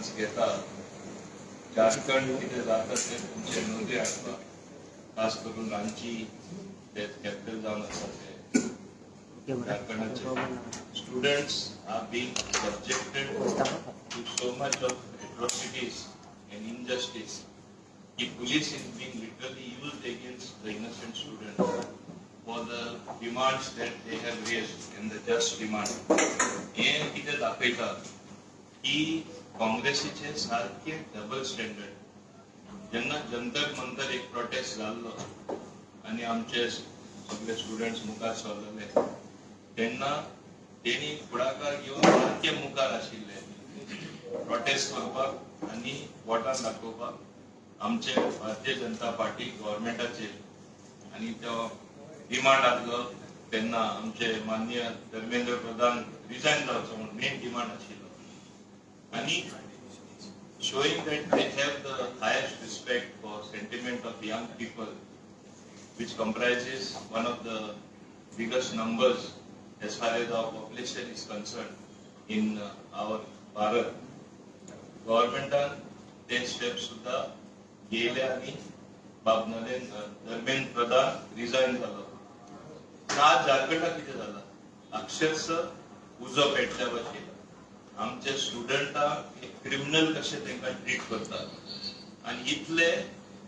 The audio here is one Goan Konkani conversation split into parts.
चान्स घेता झारखंड कितें जाता तें तुमचे नदरे हाडपाक, खास करून रांची ते कॅपिटल जावन आसा ते झारखंडाचे students are being subjected to so much of atrocities and injustice. The police is being literally used against the innocent students for the demands that they have raised and the just demand. हें कितें दाखयता की काँग्रेसीचे सारखे डबल स्टँडर्ड. जेन्ना जंतर मंतर एक प्रोटेस्ट जाल्लो आनी आमचे सगळे स्टुडंट्स मुखार सरलेले, तेन्ना तेणी फुडाकार घेवन सारके मुखार आशिल्ले प्रोटेस्ट करपाक आनी बोटां दाखोवपाक आमचे भारतीय जनता पार्टी गव्हर्मेंटाचेर. आनी तो डिमांड आसलो तेन्ना आमचे माननीय धर्मेंद्र प्रधान रिजायन जावचो म्हणून मेन डिमांड आशिल्लो. आनी showing that they have the highest respect for sentiment of young people, which comprises one of the biggest numbers as far as our population is concerned in our Bharat. गव्हर्मेंटान ते स्टेप सुद्धा घेयले आनी बाब नरेंद्र धर्मेंद्र प्रधान रिजायन जालो. पूण आज झारखंडात कितें जाला? अक्षरशः उजो पेटल्या भशेन आमचे स्टुडंटांक एक क्रिमिनल कशे तांकां ट्रीट करतात आनी इतले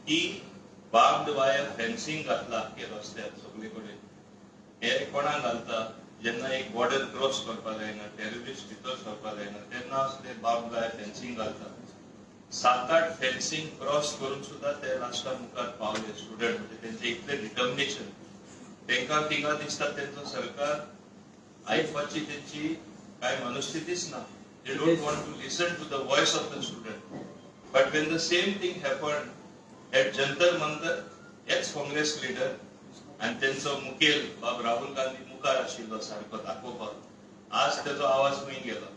की बार्ब्ड वायर फेन्सिंग घातला आख्खे रस्त्यार सगळे कडेन. हे कोणाक घालता? जेन्ना एक बॉर्डर क्रॉस करपा जायना, टेररिस्ट भितर सरपा जायना, तेन्ना असले बार्ब्ड वायर फेन्सिंग घालतात. सात आठ फेन्सिंग क्रॉस करून सुद्धा ते लास्टा मुखार पावले स्टुडंट. म्हणजे तेंचे इतले डिटर्मिनेशन. तांकां थिंगा दिसता तेंचो सरकार आयकपाची तेंची काय मनस्थितीच ना. They don't want to listen to the voice of the student. But when the same thing happen at Jantar Mantar, हेच काँग्रेस लिडर आनी तेंचो मुखेल बाब राहुल गांधी मुखार आशिल्लो सारको दाखोवपाक. आज तेजो आवाज खंय गेलो?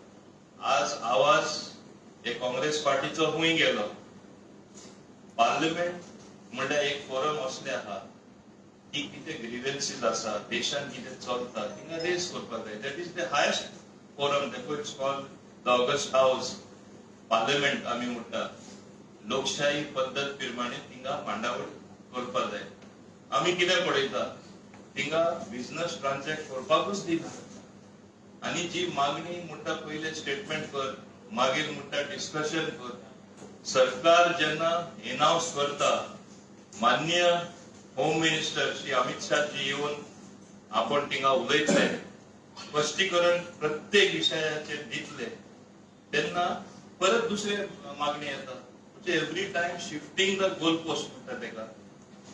आज आवाज हे काँग्रेस पार्टीचो खंय गेलो? पार्लमेंट म्हणल्यार एक फोरम असले आहा की कितें ग्रिव्हन्सीस आसा, देशान कितें चलता, थिंगा रेज करपाक जाय. That is the highest forum. Therefore it's called the august house, parliament आमी म्हणटा. लोकशाही पद्दत प्रमाणे थिंगा मांडावळ करपाक जाय. आमी कितें पळयता? थिंगा बिझनस ट्रान्झॅक्ट करपाकूच दिना आनी जी मागणी म्हणटा, पयले स्टेटमेंट कर, मागीर म्हणटा डिस्कशन कर. सरकार जेन्ना एनाउन्स करता, माननीय होम मिनिस्टर श्री अमित शाह जी येवन आपण थिंगा उलयतले, स्पश्टीकरण प्रत्येक विशयाचेर दितले, तेन्ना परत दुसरे मागणी येता. म्हणजे every time shifting the goal post म्हणटा तेका.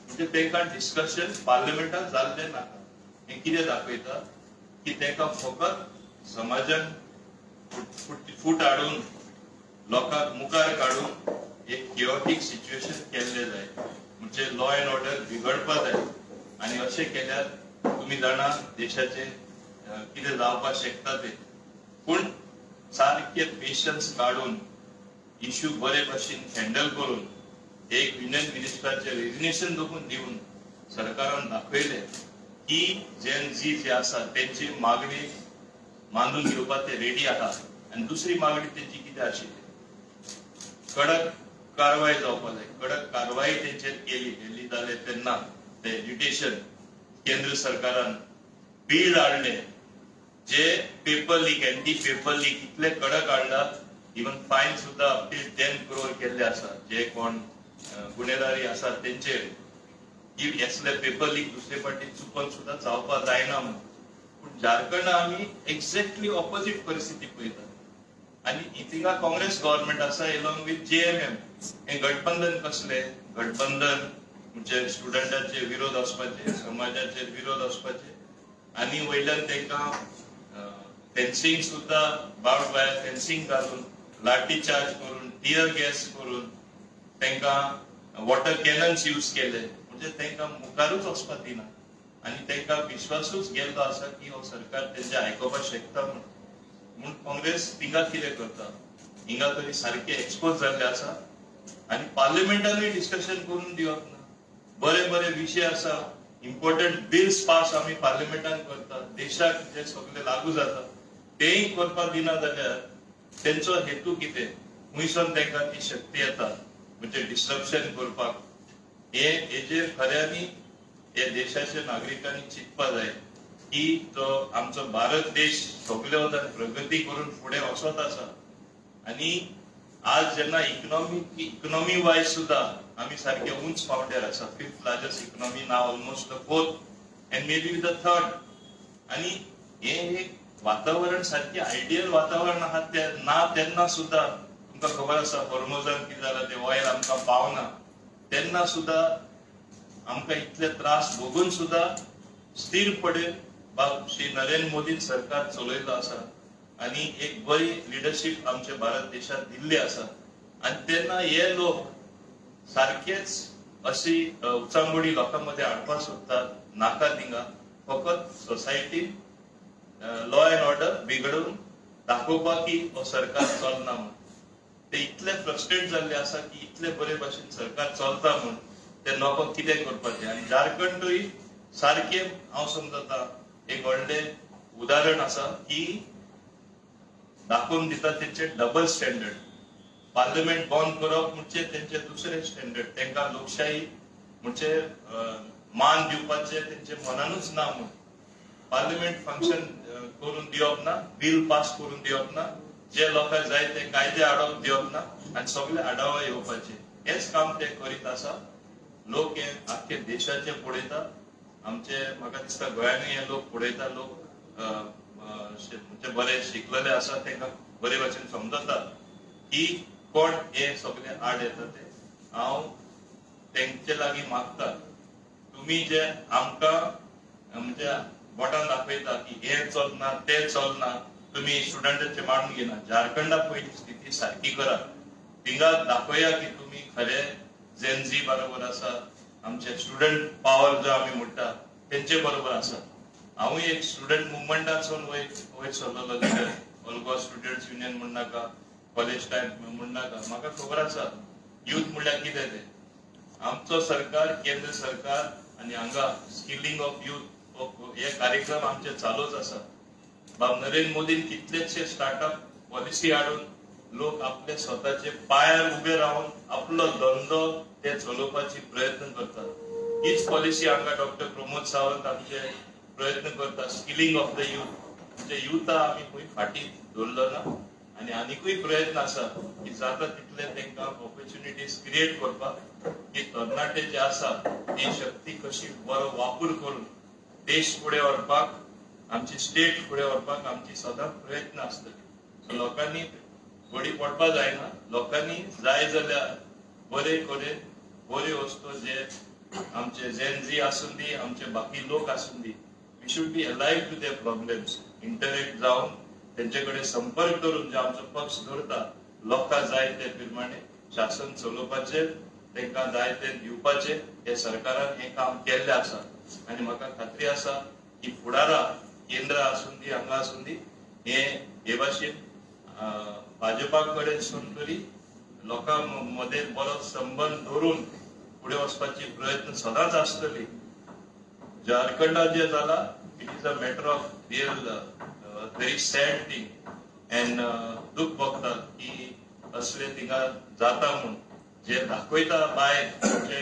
म्हणजे तेका डिस्कशन पार्लमेंटात जाल्लें नाका. हें कितें दाखयता की तेका फकत समाजान फूट फूट हाडून, लोकांक मुखार काडून एक केओटीक सिच्युएशन केल्लें जाय, म्हणजे लॉ अँड ऑर्डर बिगडपा जाय. आनी अशें केल्यार तुमी जाणा देशाचे कितें जावपाक शकता ते. पूण सारके पेशन्स काडून, इश्यू बरे भाशेन हँडल करून, एक युनियन मिनिस्टराचे रेजिग्नेशन देखून दिवन सरकारान दाखयले की जेन झी जे आसा तेंची मागणी मानून घेवपाक ते रेडी आहा. आनी दुसरी मागणी तेंची कितें आशिल्ली? कडक कारवाय जावपा जाय. कडक कारवाय तेंचेर केली. दिल्ली जाले तेन्ना ते एज्युकेशन केंद्र सरकारान बील हाडले जे paper leak, anti paper leak इतले कडक हाडला, इवन फायन सुद्धा अप टील 10 क्रोर केल्ले आसा जे कोण गुन्हेगारी आसात तेंचेर, की असले पेपर लीक दुसरे फावटी चुकोन सुद्धा जावपाक जायना म्हणून. पूण झारखंड आमी एक्झॅक्टली ऑपोजिट परिस्थिती पळयतात आनी थिंगा काँग्रेस गव्हर्नमेंट आसा एलॉंग विथ जेएमएम. हे गठबंधन कसले गठबंधन? म्हणजे स्टुडंटाचे विरोध वचपाचे, समाजाचेर विरोध वचपाचे आनी वयल्यान तांकां फेन्सिंग सुद्धा, बार्ब वायर फेन्सिंग घालून, लाठी चार्ज करून, टियर गॅस करून, तांकां वॉटर कॅनन्स यूज केले. म्हणजे तांकां मुखारूच वचपाक दिना आनी तांकां विश्वासूच गेल्लो आसा की हो सरकार तेंचे आयकोपाक शकता म्हणून. म्हूण काँग्रेस थिंगा कितें करता? हिंगा तरी सारके एक्सपोज जाल्ले आसा आनी पार्लमेंटानूय डिस्कशन करून दिवप ना. बरे बरे विशय आसा, इम्पॉर्टंट बिल्स पास आमी पार्लमेंटान करतात, देशाक जे सगळे लागू जाता, तेय करपाक दिना जाल्यार तेंचो हेतू कितें? खुंयसून तांकां ती शक्ती येता म्हणजे डिस्ट्रप्शन करपाक. हे हेजेर खऱ्यांनी हे देशाच्या नागरिकांनी चिंतपा जाय की जो आमचो भारत देश सगळे वतान प्रगती करून फुडें वचत आसा आनी आज जेन्ना इकॉनॉमी वायज सुद्धा आमी सारके उंच पावंड्यार आसा, fifth largest economy, now almost the fourth and maybe the third. आणि हे एक वातावरण सारकें आयडियल वातावरण आहा ते ना, तेन्ना सुद्धा तुमकां खबर आसा हॉर्मोजान कितें जालां ते, ऑयल आमकां पावना. तेन्ना सुद्धा आमकां इतले त्रास भोगून सुद्धा स्थिरपणे बाब श्री नरेंद्र मोदीन सरकार चलयलो आसा आणि एक बरी लिडरशीप आमच्या भारत देशात दिल्ली आसा. आणि तेन्ना हे लोक सारकेच अशी उचांबोडी लोकां मध्ये हाडपाक सोदतात. नाका थिंगा, फकत सोसायटीन लॉ अँड ऑर्डर बिगडून दाखोवपाक की हो सरकार चलना म्हूण. ते इतले फ्रस्ट्रेट जाल्ले आसा की इतले बरे भाशेन सरकार चलता म्हूण ते नको कितें करपाचें. आनी झारखंडूय सारकें हांव समजता एक व्हडलें उदाहरण आसा की दाखोवन दिता तेंचे डबल स्टँडर्ड. पार्लमेंट बंद करप म्हणजे तेंचे दुसरे स्टँडर्ड. तांकां लोकशाही म्हणजे मान दिवपाचें तेंचे मनानूच ना म्हूण. पार्लमेंट फंक्शन करून दिवप ना, बील पास करून दिवप ना, जे लोकांक जाय ते कायदे हाडप दिवप ना आनी सगळे आडावा येवपाचे, हेच काम ते करीत आसा. लोक हे आख्खे देशाचे पळयता, आमचे म्हाका दिसता गोंयानूय हे लोक पळयता. लोक अ, अ, म्हणजे बरे शिकलेले आसा, तांकां बरे भाशेन समजता की कोण हे सगळे आड येता ते. हांव तेंचे लागीं मागता, तुमी जे आमकां म्हणजे बोटान दाखयता की हे चलना, ते चलना, तुमी स्टुडंटाचे मानून घेना, झारखंडा पयली स्थिती सारकी करा. थिंगा दाखोवया की तुमी खरे जेनझी बरोबर आसा, आमचे स्टुडंट पावर जो आमी म्हणटा तेंचे बरोबर आसा. हांवूय एक स्टुडंट मुवमेंटासून वयर वयर सरलेलो leader, all Goa students union म्हणनाका, कॉलेज टायम म्हणनाका, म्हाका खबर आसा युथ म्हणल्यार कितें तें. आमचो सरकार, केंद्र सरकार आनी हांगा स्किलिंग ऑफ युथ हे कार्यक्रम आमचे चालूच आसा. बाब नरेंद्र मोदीन कितलेशे स्टार्टअप पॉलिसी हाडून लोक आपले स्वताचे पायार उबे रावन आपलो धंदो ते चलोवपाची प्रयत्न करतात. हीच पॉलिसी हांगा डॉक्टर प्रमोद सावंत आमचे प्रयत्न करता, स्किलिंग ऑफ the youth. म्हणजे युथा आमी खंय फाटी दवरलो ना आनी आनिकूय प्रयत्न आसा की जाता तितले तांकां ऑपॉर्च्युनिटीज क्रिएट करपाक की तरणाटे जे आसा ती शक्ती कशी बरो वापर करून देश फुडें व्हरपाक, आमची स्टेट फुडें व्हरपाक आमची सदांच प्रयत्न आसतले. सो लोकांनी बडी पडपा जायना. लोकांनी जाय जाल्यार बरे कडेन बऱ्यो वस्तू जे आमचे जेनझी आसूं दी, आमचे बाकी लोक आसूं दी, we should be alive to their problems. Interact जावन तेंचे कडेन संपर्क करून जे आमचो पक्ष दवरता, लोकांक जाय ते प्रमाणे शासन चलोवपाचें, तांकां जाय ते दिवपाचें, हे सरकारान हें काम केल्लें आसा. आनी म्हाका खात्री आसा की फुडारा केंद्र आसूं दी, हांगा आसूं दी, हे हे भाशेन भाजपा कडेन तरी लोकां मदें बरो संबंद दवरून फुडें वचपाची प्रयत्न सदांच आसतली. झारखंडात जे जाला, it is a matter of real very sad thing and दुःख भोगता की असले थिंगा जाता म्हूण. जे दाखयता भायर म्हणजे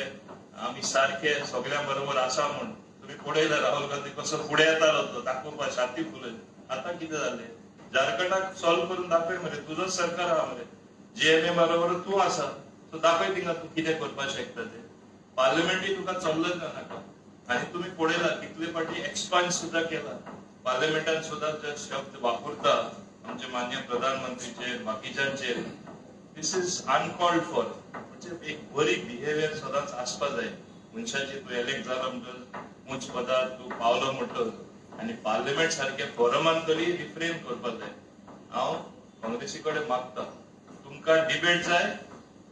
आमी सारखे सगळ्यां बरोबर आसा म्हूण. तुमी पळयला राहुल गांधी कसो फुडें येतालो तो दाखोवपाक छाती फुलयत. आतां कितें जालें? झारखंडाक सॉल्व करून दाखय मरे, तुजोच सरकार आहा मरे, जेएमएम बरोबर तूं आसा, सो दाखय थिंगा तूं कितें करपाक शकता तें. पार्लमेंटूय तुका चल्लच ना नाका. आनी तुमी पळयला कितले फावटी एक्सपंज सुद्धा केला पार्लमेंटान सुद्धा, जे शब्द वापरता आमचे मान्य प्रधानमंत्रीचेर, बाकीच्यांचेर, this is uncalled for. म्हणजे एक बरी बिहेवियर सदांच आसपा जाय मनशाची. तूं एलेक्ट जाला म्हणटच, उंच पदार तूं पावलो म्हणटच आनी पार्लमेंट सारखे फोरमान तरी रिफ्रेन करपाक जाय. हांव काँग्रेसी कडेन मागता, तुमकां डिबेट जाय,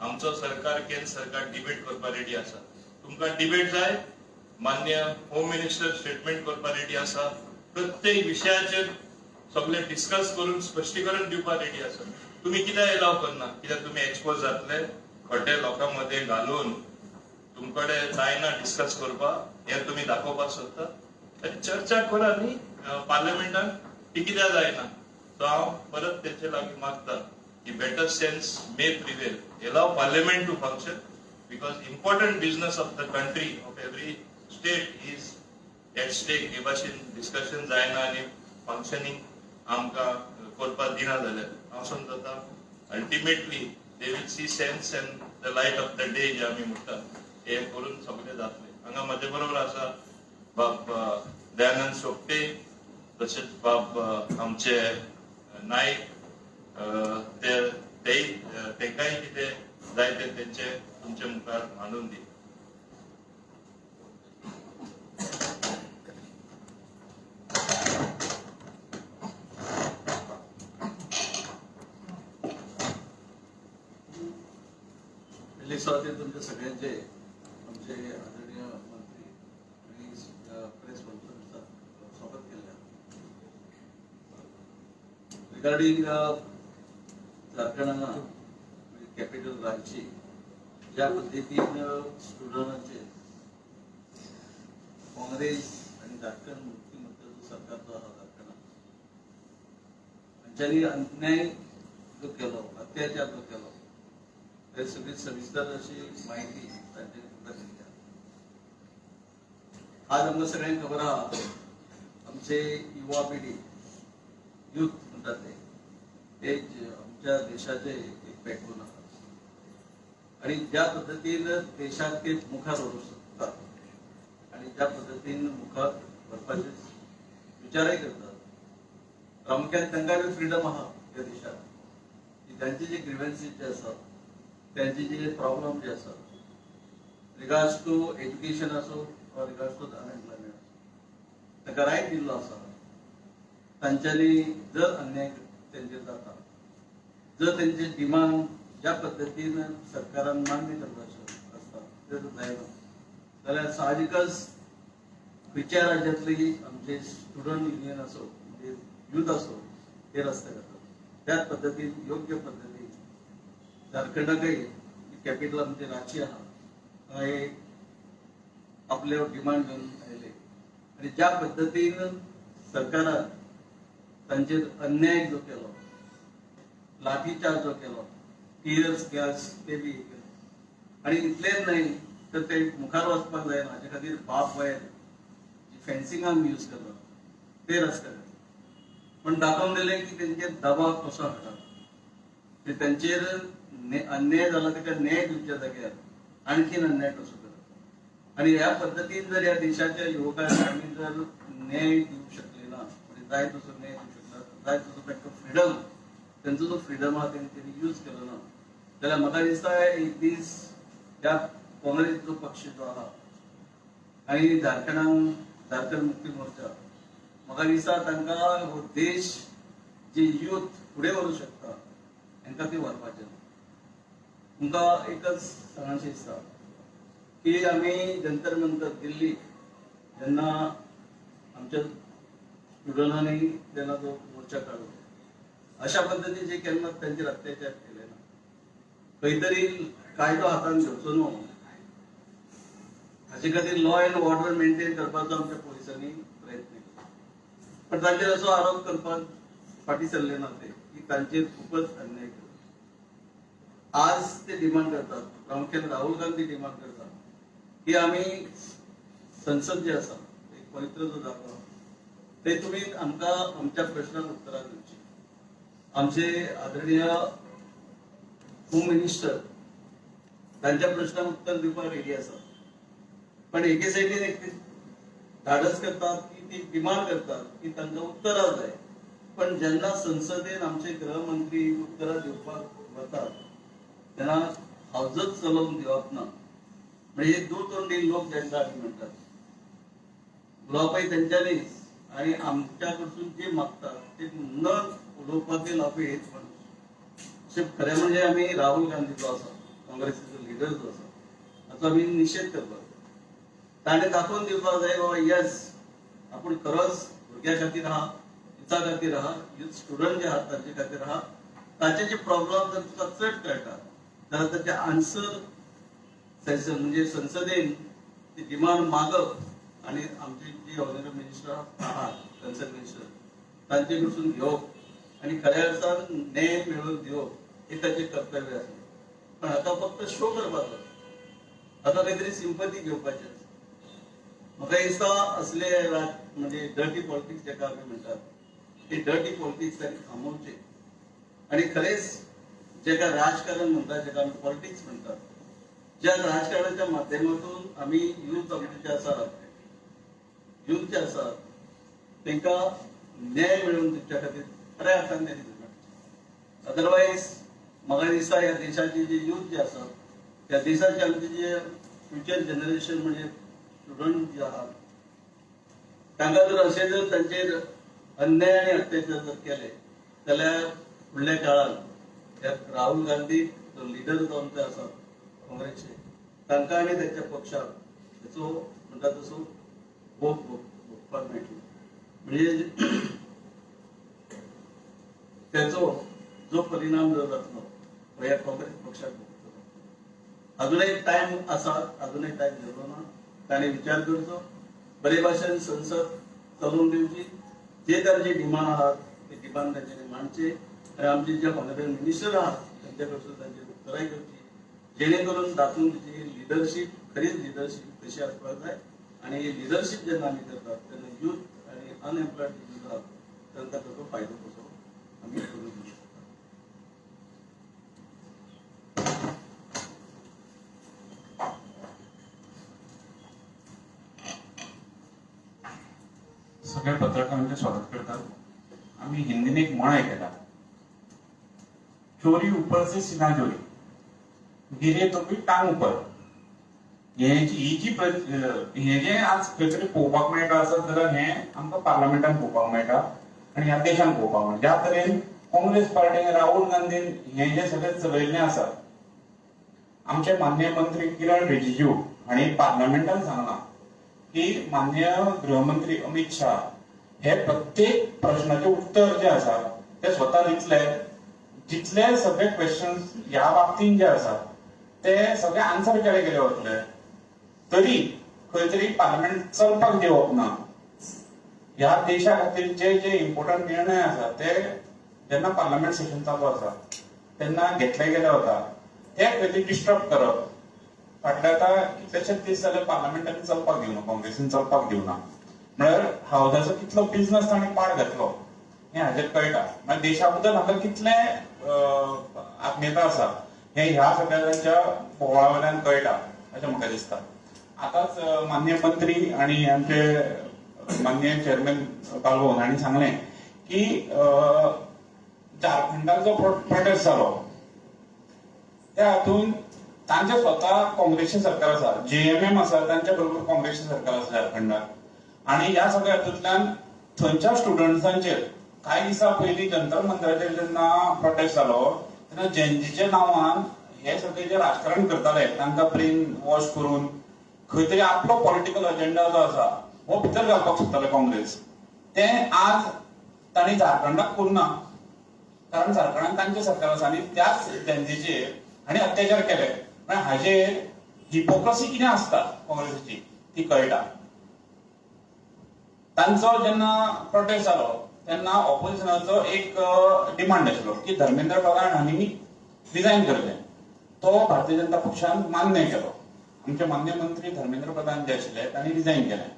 आमचो सरकार, केंद्र सरकार डिबेट करपाक रेडी आसा. तुमकां डिबेट जाय, मान्य होम मिनिस्टर स्टेटमेंट करपाक रेडी आसा. प्रत्येक विशयाचेर सगळे डिस्कस करून स्पश्टीकरण दिवपाक रेडी आसा. तुमी कित्याक एलाव करना? कित्याक तुमी एक्सपोज जातले, खड्डे लोकां मदें घालून तुमकडे जायना डिस्कस करपाक, हें तुमी दाखोवपाक सोदता. आनी चर्चा करा न्ही पार्लमेंटान, ती कित्याक जायना? सो हांव परत तेचे लागीं मागता. की better sense may prevail, allow parliament to function, because important business of the country, of every state is at stake. हे भाशेन डिस्कशन जायना आनी फंक्शनिंग आमकां करपाक दिना जाल्यार हांव समजता ultimately they will see sense and the light of the day जे आमी म्हणटात हे करून सगळे जातले. हांगा म्हजे बरोबर आसा बाब दयानंद सोपटे, तशेंच बाब आमचे नायक, ते तेय तेंकांय कितें जाय तें तेंचे तुमचे मुखार मांडून दी. पहिली सुरवातीला तुमच्या सगळ्यांचे, आमचे आदरणीय मंत्री आणि प्रेस कॉन्फरन्सचा स्वागत केलं. रिगार्डिंग झारखंड हांगा कॅपिटल रांची ज्या पद्दतीन स्टुडंटांचे काँग्रेस आणि झारखंड मुक्ती मोर्चाचो सरकार जो आसा झारखंडात, हांच्यांनी अन्याय जो केलो, अत्याचार जो केलो, ते सगळी सविस्तर अशी माहिती तांचे तुमकां दिल्या. आज आमकां सगळ्यांक खबर आहा, आमचे युवा पिढी, युथ म्हणटात ते, ते आमच्या देशाचे एक बॅकबोन आसा आणि ज्या पद्दतीन देशाक ते मुखार व्हरूंक शकतात आणि ज्या पद्दतीन मुखार व्हरपाचे विचारय करतात, प्रामुख्यान तांकां बी फ्रिडम आहा ह्या देशात की तांचे जे ग्रिव्हन्सीस जे आसात, त्यांचे जे प्रॉब्लेम जे आसात, रिगार्ड्स टू एज्युकेशन असो ऑर रिगार्ड्स टू अनएम्प्लॉयमेंट असो, ताका रायट दिल्लो आसा. तांच्यांनी जर अन्याय तेंचेर जाता, जर तेंचे डिमांड ज्या पद्दतीन सरकारान मान्य करपाचें आसता ते जर जायना जाल्यार साहजिकच खंयच्या राज्यांतली आमचे स्टुडंट युनियन असो, म्हणजे युथ असो, ते रस्ते करतात. त्याच पद्दतीन, योग्य पद्दतीन झारखंडाकय कॅपिटल आमचे रांची आहा, थंय आपले डिमांड घेवन आयले आणि ज्या पद्दतीन सरकारान तांचेर अन्याय जो केलो, लाठीचार्ज जो केलो, टियर्स गॅस ते बी केले आणि इतलेच न्हय तर ते मुखार वचपाक जायना हाचे खातीर बार्ब वायर जी फेन्सिंग आमी यूज करतात ते रस्त्यार, पण दाखोवन दिलें की तेंचेर दबाव कसो हाडटा ते, तेंचेर अन्याय जाला ताका न्याय दिवच्या जाग्यार आणखीन अन्याय कसो करता. आणि ह्या पद्दतीन जर ह्या देशाच्या युवकांक आमी जर न्याय दिवंक शकले ना, म्हणजे जाय तसो न्याय दिवंक शकना, जाय तसो तांकां फ्रिडम, तेंचो जो फ्रिडम आहा तेंच्यांनी यूज केलो ना जाल्यार म्हाका दिसता एक दीस ह्या काँग्रेस जो पक्ष जो आहा आणि झारखंडाक झारखंड मुक्ती मोर्चा, म्हाका दिसता तांकां हो देश जे युथ फुडें व्हरूंक शकता तांकां ते व्हरपाचें ना. तुमकां एकच सांगचें दिसता की आमी जंतर मंतर दिल्लीक जेन्ना आमच्या स्टुडंटांनी तेन्ना तो मोर्चा काडलो, अशा पद्दतीचे केन्ना तांचेर अत्याचार केले ना. खंय तरी कायदो हातान घेवचो न्हू हाचे खातीर लॉ अँड ऑर्डर मेंटेन करपाचो आमच्या पोलिसांनी प्रयत्न केलो, पण तांचेर असो आरोप करपाक फाटीं सरले ना ते की तांचेर खूपच अन्याय केलो. आज ते डिमांड करतात, प्रामुख्यान राहुल गांधी डिमांड करतात की आमी संसद जे आसा, एक पवित्र जो जागो, ते तुम्ही आमकां आमच्या प्रश्नाक उत्तरां दिवची. आमचे आदरणीय होम मिनिस्टर तांच्या प्रश्नाक उत्तर दिवपाक रेडी आसा, पण एके सायडीन एक धाडस करतात की ती डिमांड करतात की तांकां उत्तरां जाय, पण जेन्ना संसदेन आमचे गृहमंत्री उत्तरां दिवपाक वतात तेन्ना हावजच चलोवन दिवप ना. म्हणजे दुतोंडी लोक ज्यांका आमी म्हणटात, उलोवपय तेंच्यांनीच आणि आमच्या कडसून जे मागतात ते न उलोवपाक लावपी हेच माणूस. अशें खरें म्हणजे आमी राहुल गांधी जो आसा, काँग्रेसीचो लिडर जो आसा, ताचो आमी निशेध करपाक जाय. ताणें दाखोवन दिवपाक जाय, बाबा येस, आपूण खरोच भुरग्यां खातीर आहा, युथा खातीर आहा, युथ स्टुडंट जे आहात तांचे खातीर आहा. ताचे जे प्रॉब्लम जर तुका चड कळटा जाल्यार ताचे आन्सर सेशन म्हणजे संसदेन ती डिमांड मागप आणि आमचे जे ऑनरेबल मिनिस्टर आहात, कन्सर्न मिनिस्टर, तांचे कडसून घेवप आणि खऱ्या अर्थान न्याय मेळोवन दिवप. हे ताचें कर्तव्य आसलें. पण आतां फक्त शो करपाचो, आतां खंय तरी सिंपती घेवपाची आसा. म्हाका दिसता असले म्हणजे डर्टी पॉलिटिक्स जाका आमी म्हणटात, ती डर्टी पॉलिटिक्स तांणी थांबोवचे आनी खरेंच जाका राजकारण म्हणटात, जाका आमी पॉलिटिक्स म्हणटात, ज्या राजकारणाच्या माध्यमातून आमी यूथ आमचे जे आसात, यूथ जे आसात तांकां न्याय मेळोवन दिवच्या खातीर खऱ्या अर्थान त्यांनी झगडचें. अदरवायज म्हाका दिसता ह्या देशाचे जे यूथ जे आसात, त्या देशाचे आमचे जे फ्युचर जनरेशन म्हणजे स्टुडंट जे आहात, तांकां जर अशें जर तांचेर अन्याय आनी अत्याचार जर केले जाल्यार फुडल्या काळात ह्या राहुल गांधी जो लिडर जो आमचे आसा काँग्रेसचे, तांकां आनी तांच्या पक्षाक हेचो म्हणटा तसो भोग भोगपाक मेळटलो. म्हणजे त्याचो जो परिणाम जो जातलो हो ह्या काँग्रेस पक्षाक भोगतलो. अजूनय टायम आसा, अजूनय टायम गेलो ना. ताणें विचार करचो, बरे भाशेन संसद चलोवन दिवची, जे तांचे डिमांड आहात ते डिमांड तांच्यांनी मांडचे आनी आमचे जे ऑनरेबल मिनिस्टर आहात त्यांच्या कडसून तांची उत्तरां घेवची, जेणे करून दाखोवन दिवची लिडरशीप खरीच लिडरशीप कशी आसपाक जाय. आनी लिडरशीप जेन्ना आमी करतात तेन्ना यूथ आनी अनएम्प्लॉयड यूथ आहात तांकां ताचो फायदो कसो आमी करून दिवं शकता. सगळ्या पत्रकारांचे स्वागत करतात. आम्ही हिंदीने एक म्हण ऐकला, चोरी ऊपर से सीना जोरी, गिरे तो भी टांग ऊपर. हे ही जी हे जे आज खंय तरी पळोवपाक मेळटा आसत जाल्यार हे आमकां पार्लमेंटान पळोवपाक मेळटा आनी ह्या देशान पळोवपाक मेळटा. ज्या तरेन काँग्रेस पार्टीन, राहुल गांधीन हे जे सगळें चलयल्लें आसा, आमचे माननीय मंत्री किरण रिजिजू हांणी पार्लमेंटान सांगलां की माननीय गृहमंत्री अमित शाह हे प्रत्येक प्रश्नाचे उत्तर जे आसा ते स्वता दितले. जितले सगळे क्वेश्चन्स ह्या बाबतीन जे आसा ते सगळे आन्सर केले गेले वतले, तरी खंय तरी पार्लमेंट चलपाक दिवप ना. ह्या देशा खातीर जे जे इम्पॉर्टंट निर्णय आसा ते जेन्ना पार्लमेंट सेशन चालू आसा तेन्ना घेतले गेले वता, ते खंय तरी डिस्टर्ब करप. फाटले आतां कितलेशेच दीस जाले पार्लमेंटान चलपाक दिवना, काँग्रेसीन चलपाक दिवना. म्हळ्यार हावजाचो कितलो बिजनस तांणी पाड घातलो हें हाजेर कळटा. म्हळ्यार देशा बद्दल हांकां कितलें आत्मीयता आसा हें ह्या सगळ्या तांच्या बोवाळा वयल्यान कळटा अशें म्हाका दिसता. आतांच माननीय मंत्री आनी आमचे माननीय चेअरमॅन बालभवन हांणी सांगलें की झारखंडाक जो प्रोटेस्ट जालो त्या हातून तांचे स्वता काँग्रेसचें सरकार आसा, जेएमएम आसा, तांच्या बरोबर काँग्रेसचें सरकार आसा झारखंडाक. आनी ह्या सगळ्या हातूंतल्यान थंयच्या स्टुडंट्सांचेर कांय दिसां पयलीं जंतर मंतराचेर जेन्ना प्रोटेस्ट जालो तेन्ना जेनजीच्या नांवान हे सगळे जे राजकारण करताले तांकां ब्रेन वॉश करून खंय तरी आपलो पॉलिटिकल अजेंडा जो आसा हो भितर घालपाक सोदताले काँग्रेस. तें आज तांणी झारखंडाक करूं ना, कारण झारखंडान तांचें सरकार आसा आनी त्याच जेनजीचेर हांणी अत्याचार केले. म्हळ्यार हाजेर हिपोक्रसी कितें आसता काँग्रेसीची ती कळटा. तांचो जेन्ना प्रोटेस्ट जालो तेन्ना ऑपोजिशनाचो एक डिमांड आशिल्लो की धर्मेंद्र प्रधान हांणी रिजायन करचें. तो भारतीय जनता पक्षान मान्य केलो. आमचे मान्य मंत्री धर्मेंद्र प्रधान जे आशिल्ले तांणी रिजायन केलें.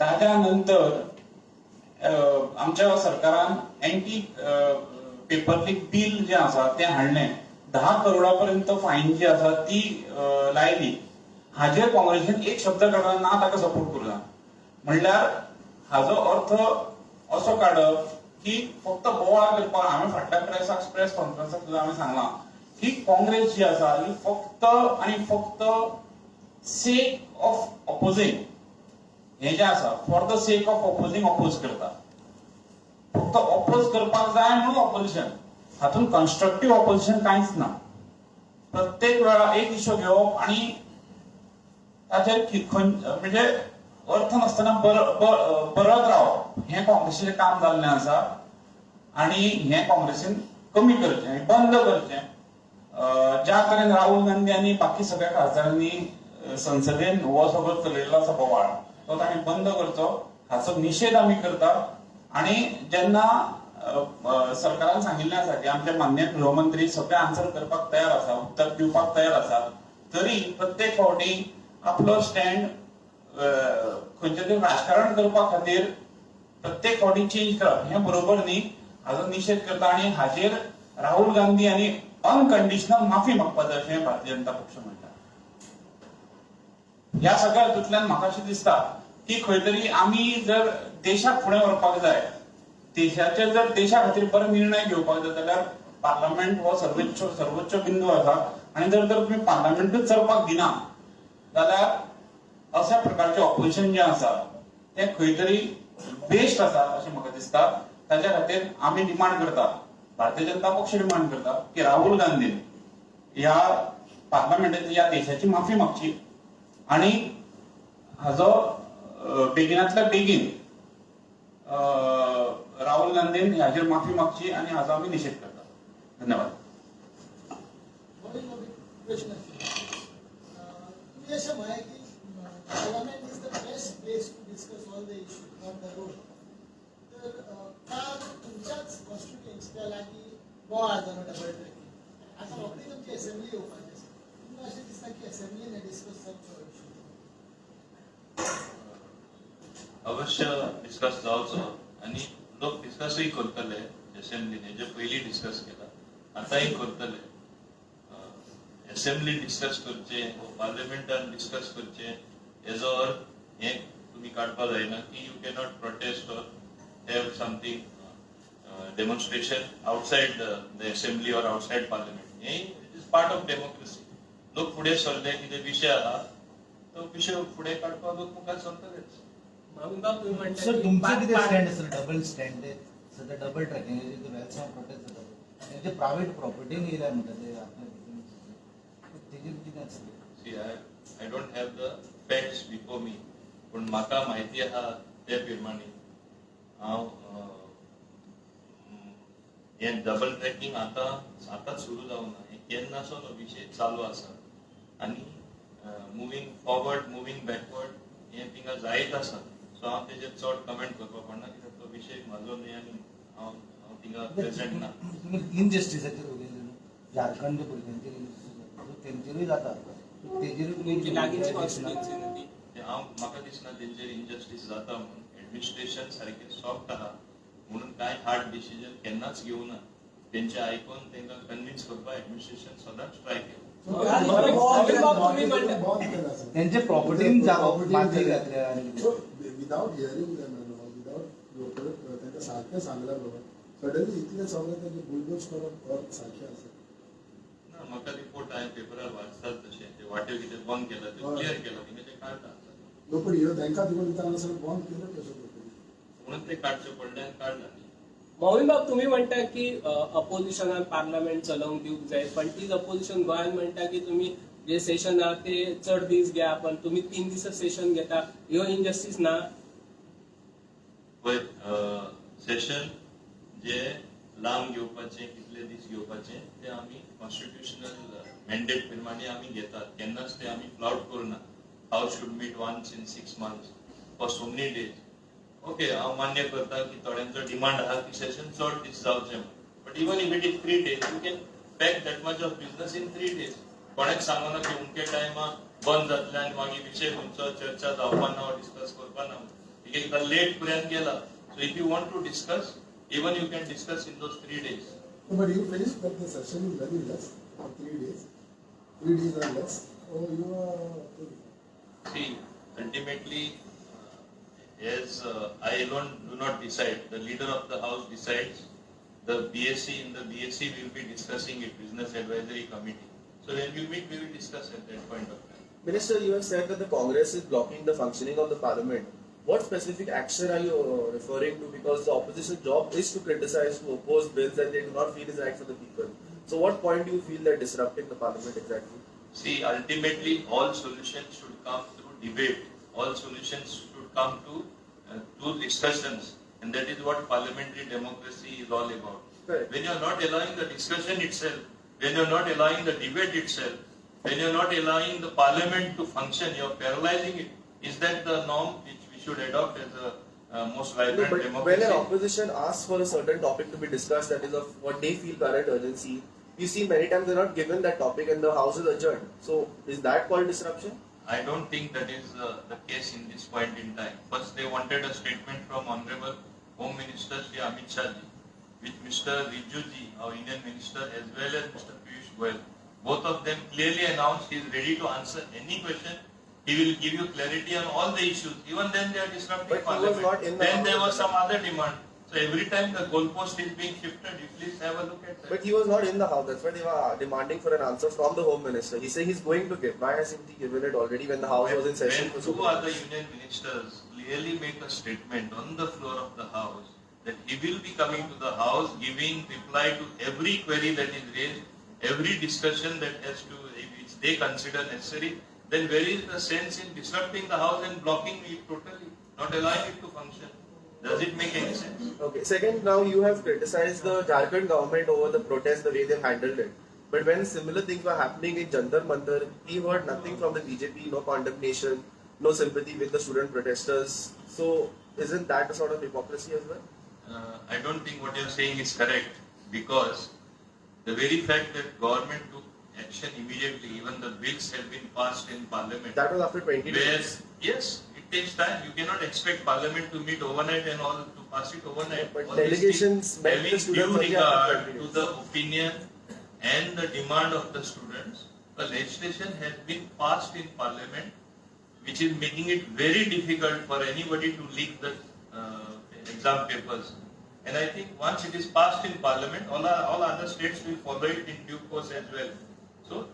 ताच्या नंतर आमच्या सरकारान एंटी पेपर लीक बील जें आसा तें हाडलें. 10 करोडा पर्यंत फायन जी आसा ती लायली. हाजेर काँग्रेसीन एक शब्द काडलो ना, ताका सपोर्ट करूं ना. म्हणल्यार हाजो अर्थ असो काडप की फक्त बोवाळ करपाक. हांवें फाटल्या प्रेस कॉन्फरन्साक सुद्दां हांवें सांगलां की काँग्रेस जी आसा ही फक्त आनी फक्त सेक ऑफ ऑपोजिंग हें जें आसा, for the sake of opposing oppose करता. फक्त ऑपोज करपाक जाय म्हणून ऑपोजिशन, हातूंत कन्स्ट्रक्टीव ऑपोजिशन कांयच ना. प्रत्येक वेळा एक इश्यू घेवप आनी ताचेर म्हणजे अर्थ नासतना बरत रावप हें काँग्रेसीचें काम जाल्लें आसा आनी हें काँग्रेसीन कमी करचें, बंद करचें. ज्या तरेन राहुल गांधी आनी बाकी सगळ्या खासदारांनी संसदेन हो सगळो चलयल्लो आसा बोवाळ, तो तांणी बंद करचो, हाचो निशेध आमी करता. आनी जेन्ना सरकारान सांगिल्लें आसा की आमचे माननीय गृहमंत्री सगळे आन्सर करपाक तयार आसा, उत्तर दिवपाक तयार आसा, तरी प्रत्येक फावटी आपलो स्टँड खंयचे तरी राजकारण करपा खातीर प्रत्येक फावटी चेंज करप हें बरोबर न्ही. हाजो निशेध करता आनी हाजेर राहुल गांधी हांणी अनकंडिशनल माफी मागपा जाय अशें भारतीय जनता पक्ष म्हणटा. ह्या सगळ्या हातूंतल्यान म्हाका अशें दिसता की खंय तरी आमी जर देशाक फुडें व्हरपाक जाय, देशाचे जर देशा खातीर बरे निर्णय घेवपाक जाय जाल्यार पार्लमेंट हो सर्वोच्च सर्वोच्च बिंदू आसा. आनी जर तर तुमी पार्लमेंटूच चलपाक दिना जाल्यार अशा प्रकारचे ऑपोजिशन जें आसा तें खंय तरी वेस्ट आसा अशें म्हाका दिसता. ताच्या खातीर आमी डिमांड करता, भारतीय जनता पक्ष डिमांड करता की राहुल गांधीन ह्या पार्लमेंटाची, ह्या देशाची माफी मागची आणि हाजो बेगिनातल्या बेगीन राहुल गांधीन हाजेर माफी मागची आणि हाजो आमी निशेध करता. धन्यवाद. प्रश्न आशिल्लो. तुमी अशें म्हळें की Parliament is the best place to discuss all the issue, not the road. तर काल तुमच्याच कॉन्स्टिट्युएन्सीच्या लागीं बोवाळ जालो डबल ट्रॅकिंग. आतां रोखडी तुमची असेंब्ली येवपाची आसा. तुमकां अशें दिसता की असेंब्लीन डिस्कस जावचो इशू? अवश्य डिस्कस जावचो आनी लोक डिस्कसूय करतले असेंब्लीन. हेजे पयलीं डिस्कस केला, आतांय करतले. असेंब्ली डिस्कस करचे वो पार्लमेंटान डिस्कस करचे हेजो अर्थ हें तुमी काडपा जायना की you cannot protest or have something demonstration outside the assembly or outside parliament. हें it is part of democracy. लोक फुडें सरले, कितें विशय आहा तो विशय फुडें काडपाक लोक मुखार सरतलेच. मामूबाब, तुम्ही म्हणता सर, की तुमचं कितें स्टँड आसा डबल स्टँड? सध्या डबल ट्रॅकिंग वेलसांव प्रोटेस्ट जाता, तेजे प्रायवेट प्रॉपर्टीन येयल्या म्हणटा ते आपल्या तेजेर कितें आसलें? See, I don't have the facts before me, पूण म्हाका म्हायती आहा ते प्रमाणे हांव हें डबल ट्रॅकिंग आतां आतांच सुरू जावना. हें केन्नासोन हो विशय चालू आसा आनी मुवींग फॉरवर्ड, मुवींग बॅकवर्ड हें थिंगा जायत आसा. सो हांव तेजेर चड कमेंट करपाक पडना कित्याक तो विशय म्हाजो न्ही आनी हांव थिंगा प्रेझेंट ना. तुमी इनजस्टिसाचेर उलयले न्हू, झारखंड भुरग्यांचेर इनजस्टीस जाता, सो तेंचेरूय जाता, सो तेजेरूय तुमी तुमची लागींची कॉन्स्टिट्युएन्सी न्हू ती. ते हांव म्हाका दिसना तेंचेर इनजस्टीस जाता म्हणून. एडमिनिस्ट्रेशन सारकें सॉफ्ट आहा म्हणून कांय हार्ड डिसिजन केन्नाच घेवना. तेंचे आयकून तांकां कन्विन्स करपाक एडमिनिस्ट्रेशन सदांच ट्राय केला. मामूबाब, तुम्ही म्हणता तेंचे प्रॉपर्टीन जागो माती घातल्या आनी so without hearing them, without तांकां सारकें सांगल्या बरोबर सडनली इतलें सगळें तेंचे बुलडोज करप अर्थ सारकें आसा? ना, म्हाका रिपोर्ट हांवें पेपरार वाचतात तशें ते वाट्यो कितें बंद केला ते क्लियर केला थिंगा ते काडटा. नो, पण ह्यो तांकां देखून दिता सगळें बंद केलें कशें लोकांनी? म्हणून ते काडचे पडले आनी काडला न्ही. मोहीमबाब, तुम्ही म्हणता की अपोजिशनान पार्लमेंट चलोवंक दिवंक जाय, पण तीच अपोजिशन गोंयान म्हणटा की तुम्ही जे सेशन आहा ते चड दीस घ्या, पण तुम्ही 3 दीस सेशन घेता. ह्यो इनजस्टीस ना? पळय, सेशन जे लांब घेवपाचे, कितले दीस घेवपाचे ते आमी कॉन्स्टिट्युशनल मॅन्डेट प्रमाणे आमी घेतात. केन्नाच ते आमी फ्लाउट करुना. House should meet once in 6 months for so many days. Okay, हांव मान्य करता की थोड्यांचो डिमांड आहा की सेशन चड दीस जावचे म्हणून, but even if it is 3 days, you can pack that much of business in 3 days. कोणेच सांगना की उमके टायमा बंद जातले आनी मागीर विशय खंयचो चर्चा जावपा ना, डिस्कस करपा ना. एक एकदां लेट पर्यंत गेला. So if you want to discuss, even you can discuss in those 3 days. But you finish that the session is very less, 3 days. 3 days are less. Oh, you are. See, ultimately, as I alone do not decide, the leader of the house decides. The BSc, in the BSc we will be discussing it, Business Advisory Committee. So when we meet, we will discuss at that point of time. Minister, you have said that the Congress is blocking the functioning of the parliament. What specific action are you referring to? Because the opposition job is to criticize, to oppose bills that they do not feel is right for the people. So, what point do you feel they're disrupting the parliament exactly? See, ultimately, all solutions should come through debate. All solutions should come to through discussions, and that is what parliamentary democracy is all about. Correct. When you are not allowing the discussion itself, when you are not allowing the debate itself, when you are not allowing the parliament to function, you are paralyzing it. Is that the norm which we should adopt as a most No, vibrant but when an democracy. opposition asks for a certain topic to be discussed, that is of what they feel current urgency, we see many times they're not given that topic and the house is adjourned. So is that called disruption? I don't think that is the case in this point in time. First, they wanted a statement from Honorable Home Minister Shri Amit Shah ji, which Mr. Rijiju ji, our Indian Minister, as well as Mr. Piyush Goyal, both of them clearly announced he is ready to answer any question. He will give you clarity on all the issues. Even then, they are disrupting But he was Parliament. not in the Then there house. was some other demand. So every time the goalpost is being shifted, you please have a look at that. But he was not in the house. That's why they were demanding for an answer from the Home Minister. He said he's going to give. Why hasn't he given it already when the house was in session When for so two many other days? union ministers clearly make a statement on the floor of the house that he will be coming to the house giving reply to every query that is raised, every discussion that has to, which they consider necessary, then where is the sense in disrupting the house and blocking it totally, not allowing it to function? Does it make any sense? Okay. Second, now you have criticized the Jharkhand government over the protest, the way they've handled it. But when similar things were happening in Jantar Mantar, we heard nothing from the BJP, no condemnation, no sympathy with the student protesters. So isn't that a sort of hypocrisy as well? I don't think what you're saying is correct, because the very fact that government took action immediately, even the bills have been passed in parliament. That was after 20 Where, days. yes, it takes time. You cannot expect parliament to meet overnight and all to pass it overnight. But All these delegations things, met the having students due only after regard 20 to days. the opinion and the demand of the students, a legislation has been passed in parliament, which is making it very difficult for anybody to leak the exam papers. And I think once it is passed in parliament, all other states will follow it in due course as well. So,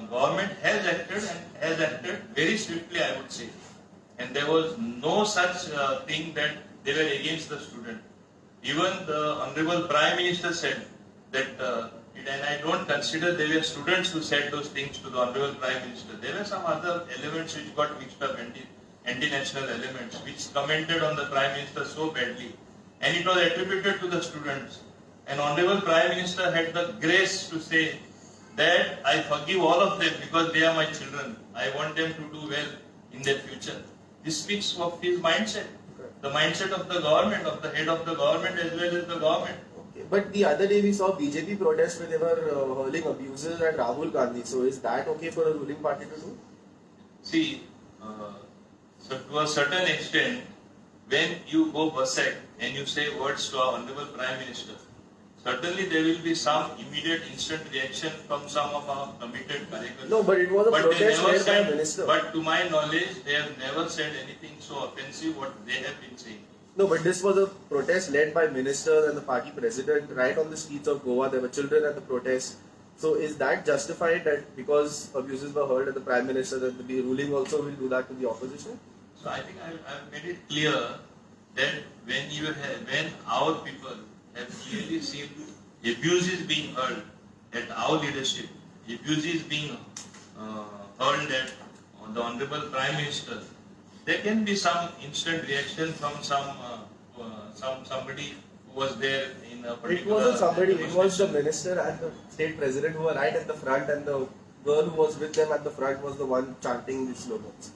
government has acted and has acted very swiftly, I would say. And there was no such thing that they were against the student. Even the Honorable Prime Minister said that, and I don't consider there were students who said those things to the Honorable Prime Minister. There were some other elements which got mixed up, anti-national elements, which commented on the Prime Minister so badly. And it was attributed to the students. And Honorable Prime Minister had the grace to say that I forgive all of them because they are my children. I want them to do well in their future. This speaks of his mindset. The mindset of the government, of the head of the government as well as the government. Okay. But the other day we saw BJP protest where they were hurling abuses at Rahul Gandhi. So is that okay for a ruling party to do? See, so to a certain extent, when you go berserk and you say words to our Honorable Prime Minister, certainly there will be some immediate instant reaction from some of our committed karyakartas. No, but it was a But they protest never led by a said- minister. But to my knowledge, they have never said anything so offensive what they have been saying. No, but this was a protest led by ministers and the party president right on the streets of Goa. There were children at the protest. So is that justified that because abuses were hurled at the Prime Minister that the ruling also will do that to the opposition? So I think I've made it clear that when our people have clearly seen abuses being hurled at our leadership, abuses being hurled at the Honorable Prime Minister, there can be some instant reaction from somebody who was there in a particular. It wasn't somebody, it was the demonstration. minister and the state president who were right at the front, and the girl who was with them at the front was the one chanting the slogans.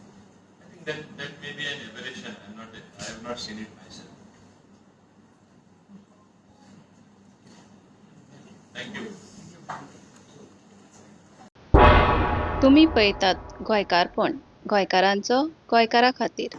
I think that may be an aberration. I have not seen it myself. Thank you. तुमी पळयतात गोंयकारपण, गोंयकारांचो गोंयकारा खातीर.